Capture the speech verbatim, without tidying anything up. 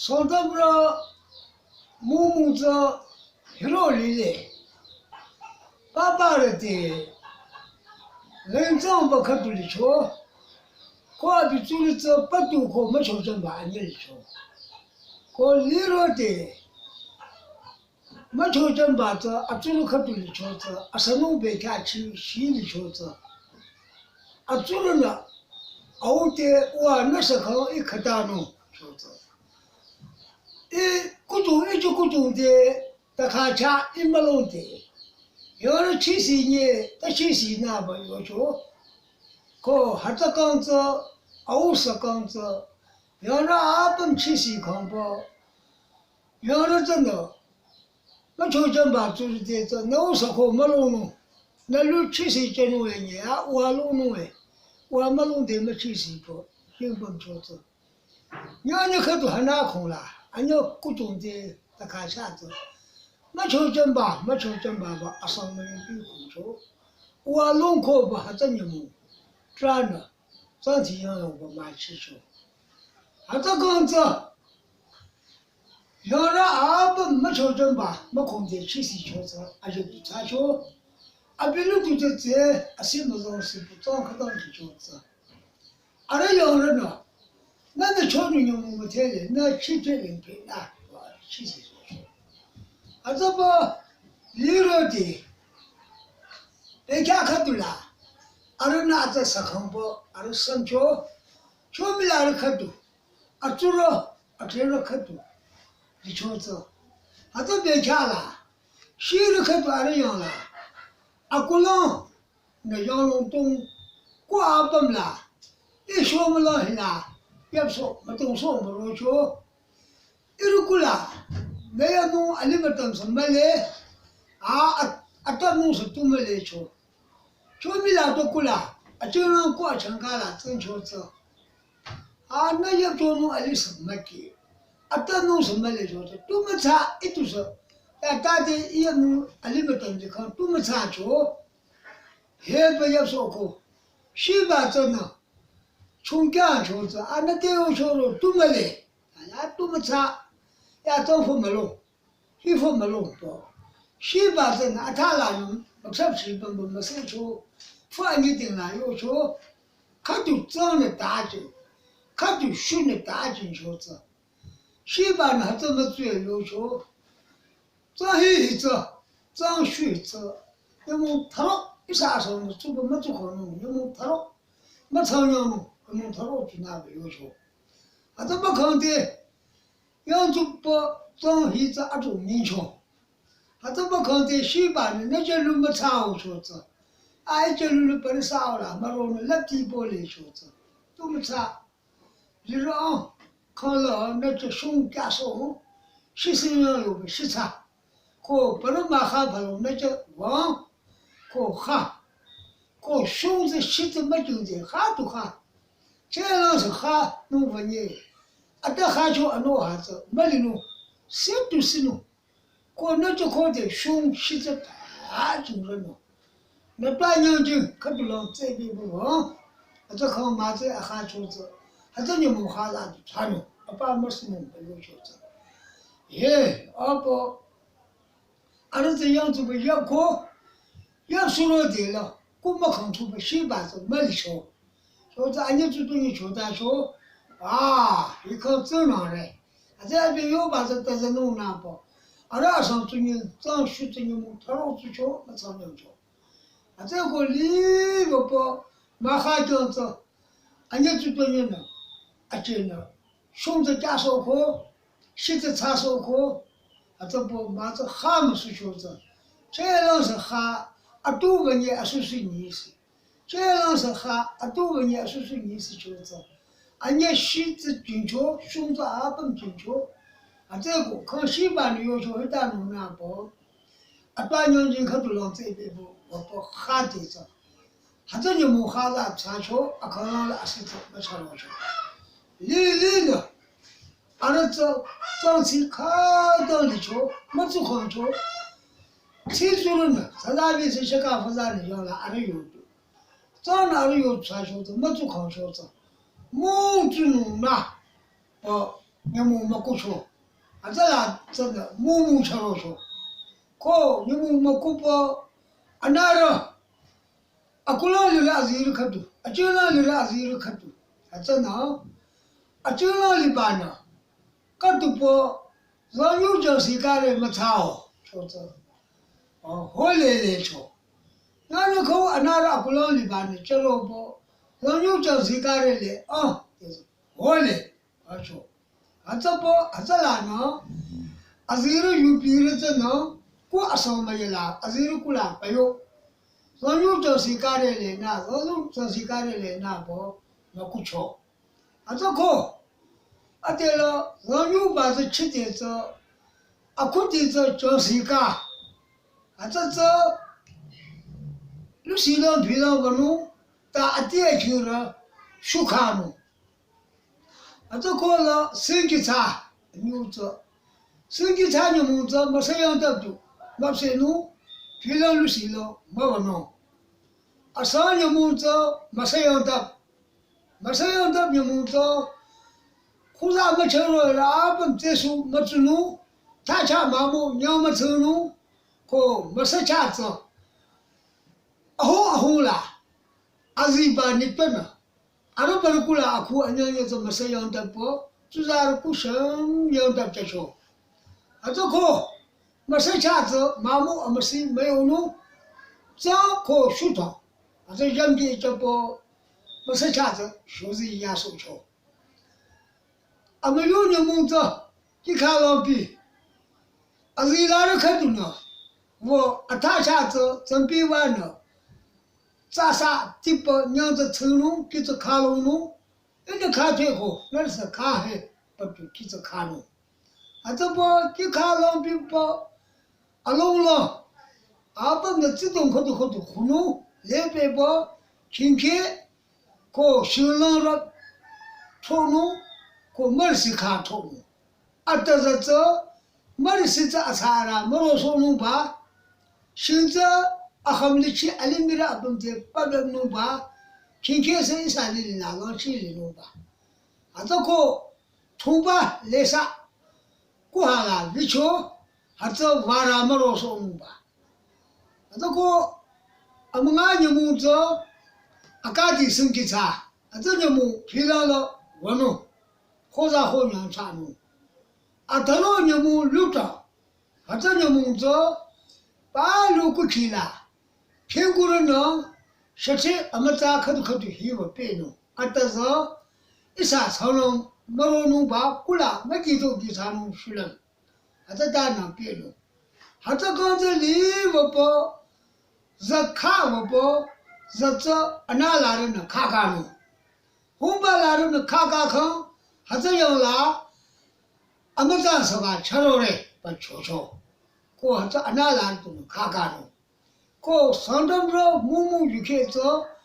Sangtamrü mümüng tsü hiro lile. Papa rü te lengzangba khüdu licho. Ko abi tsurü tsü patu ko müchojünba anyü licho. Ko liro te müchojünba tsü atsurü khüdu licho tsü asanung bekhyah chi shi licho tsü. Atsurünü au te uwa nüsü khang i khatanung cho tsü. I kutung i ju kutung te takha cha i mülung te. Yore chisi nye ta chisi nüba yocho. Ko hütsü kang tsü, au sü kang tsü. Yore apüm chisi khangba. Yore tsünü müchojünba tsurü te tsü nüu sü ko mülungnung. Nü lu chisi chenung e nye a uwa lungnung e. Uwa mülung te müchisi po. Yingpüm cho tsü. Nyü nyü khüdu hana khongla, anyü kutung te takha cha tsü. Müchojünba, müchojünba ba asang müyingpi khongcho. Uwa lungkoba hütsü nyümong tranü, zangti yangyongba müchicho. Hütsü kang tsü, yore apüm müchojünba mükhong te chisi cho tsü, aje du tsacho. Abi lu du tsü tsü, asi müzong si bu zong khütang ki cho tsü. Arüh yongrünü, nü nü chonu nyümong müdhele, nü chite lingpe nü, wa chisi cho. Atsaba liro te, bekhyah khüdu la, arühnü atsü sakhangba, arüh sancho, chomila arüh khüdu, atsurü, atrerü khüdu, licho tsü. Atsaba bekhyah la, shirü khüdu arüh yong la, akulang, nü yanglong tung, ku apüm la, i sho müla hila, yapso, mütongso mürocho. Ihrü kula, nü yanung alimütüm sü mühle, a, a, atanung sü tu mühle cho. Chomila to kula, achanglang ku achangka la tsingcho tsü. A nü yapchonung ali sü müki. Atanung sü mühle cho tsü. Tu mütsa itu sü. Ya tate i yanung alimütüm likhang tu mütsa cho. Heba yapso ko. Shiba tsünü. Chungkyang cho tsü. Anü te yo cho ro tu mühle. Ya tu mütsa. Ya tsang fu mülung. Hi fu mülung to. Shiba tsünü athala nü. Müksap shi bambu müse cho. Fu anyi ting la yo cho. Khüdu tsang nü ta jing. Khüdu shu nü ta jing cho tsü. Shiba nü hütsü mütsü yo cho. Tsang hi hi tsü, tsang shu hi tsü, nyümong tharo, ihsa asang nü tsuba mütsu khonung, nyümong tharo, mütsang nyonung, nyümong tharo jinaba yocho. Hütsüba khangte, yangtsuba tsang hi tsü atung nyingcho. Hütsüba khangte shiba nü nü jelu mütsao cho tsü. Ai jelu nü parisao la, müro nü lapti bole cho tsü. Tu mütsa. Lirang, khangla nü tsü shung kyaso, shising yang yoba shitsa. Ko paru makha phalo nü tsü wang, ko kha. Ko shung tsü shitsa müjung tsü kha tu kha. Chelang sü kha nung vanye. Ata kha cho ano ha tsü, müli nung, si tu si nung. Ko nü tsü khode shung shitsa ta jung rano. Nü ta nyang jing khüdu lang tsü bi bu ha. Atsü khang mütsü akha cho tsü. Atsü nyümong kha la du tsano. Apa müsü mong ba yo cho tsü. Ye, apo. Arüh tsü yangtsuba yap ko. Yap suro de la. Ku mükhang tsuba shiba tsü müli cho. Cho tsü anyü tsü tu nyi cho ta cho. A, yi khang tsü nang re. Atsü abi yoba tsü ta tsü nung nang po. Arüh asang tsü nyi, tsang shu tsü nyümong tharo tsü cho, mütsang nyang cho. Atsü ko liba po, makha kyang tsü, anyü tsü tu nyi nü, ache nü. Shung tsü kyaso ko, shi tsü tsaso ko, atsü po mütsü kha müsü cho tsü. Chelang sü kha, atuba nyi asüsü nyi si. Chelang sü kha, atuba nyi asüsü nyi si cho tsü. Anyü shi tsü jingcho, shung tsü apüm jingcho. Atsü ko, khang shiba nü yocho hita nung nang po. Ata nyang jing khüdu lang tsü bi bu, wa po kha te tsü. Hütsü nyümong kha la tsü cho, akhang la la asi tsü, mütsalo cho. Li, li nü. Arüh tsü, tsang si kha dang li cho, mütsu khang cho. Si tsü rü nü, sa la bi si shaka fa za nü yong la arüh yo du. Tsang nü arüh yo tsü cho tsü, mütsu khang cho tsü. Mong tsü nung nü. Wa, nyümong mükucho. Hütsüla tsünü mümung chürocho. Ko nyümong mükupü anürü akulang lirü azirü khüdu, achinglang lirü azirü khüdu. Hütsünü achinglang libanü khüdupü zangyu jangsi kare müthsao chotsü. A, hole le cho. Nünü ko anürü akulang libanü chüropü zangyu jangsi kare le, a, hole, a cho. Hütsüpü, hütsülanü azirü yupirü tsünü ku asang müyela, azirü kula püyo. Zangyu jangsi kare le nü, zangyu jangsi kare le nüpü mükucho. Hütsü ko, adela zangyu ba tsü chide tsü, akhuti tsü jangsi ka. Hütsü tsü lusilang bilang wünung, ta ati akirü shukhanung. Hütsü ko la singkitsa nyü tsü. Singkitsa nyümong tsü müsü yangtap tu, müpsehnung, bilang lusilang müwünung. Asang nyümong tsü müsü yangtap. Müsü yangtap nyümong tsü, khuza müchüro la apüm tsesu mütsunung, thacha mamu nyang mütsunung, ko müsü cha tsü. Aho aho la, aziba nitpünü. Arüh parü kula akhu anyünyü tsü müsü yangtapü, tsuzarü kushang yangtap chacho. Hütsü ko, müsü cha tsü mamu amüsi müyonung, tsü ko shutang. Hütsü yamdi chapü, müsü cha tsü shuzi yasocho. Amüyu nyümong tsü, kikha lampi. Azilarü khüdunü, wü athacha tsü, tsampi wanü. Tsasa tipü nyang tsü tsinung, ki tsü khalongnung, indi kha te ko, nürsü kha he, patu ki tsü khanung. Hütsüpü, kikha lampi pü, alongla, apümnü tsidong khüdu khüdu khunung, lepepü, khingkhe, ko shinglang rap thonung, ko mürsi kha thonung. Atüzü tsü, mürsi tsü asara müro sonungba, shing tsü akham lichi alimira apüm te pabemnungba, khingkhe se isa lili nü langchi linungba. Hütsü ko, thungba lesa, kuhala licho, hütsü wara müro sonungba. Hütsü ko amünga nyümong tsü akadi singkitsa, hütsü nyümong philala wünung, khoza ho nyang chanung. Ataro nyümong luta, hütsü nyümong tsü palu kuchila, khingkurünü, shache amütsa khüdu khüdu hiwü pehnung. Atüzü, isa sanung müronungba kula mükido ki sanung shulüm. Hütsütanü pehnung. Hütsü kang tsü liwüpü, zü khawüpü, zü tsü anülarünü khakanung. Hungbalarünü khaka khang, hütsü yangla, amütsa saba chürore, pü chocho. Ko hütsü anülarü tunü khakanung. Ko Sangtamrü mümung yukheh tsü,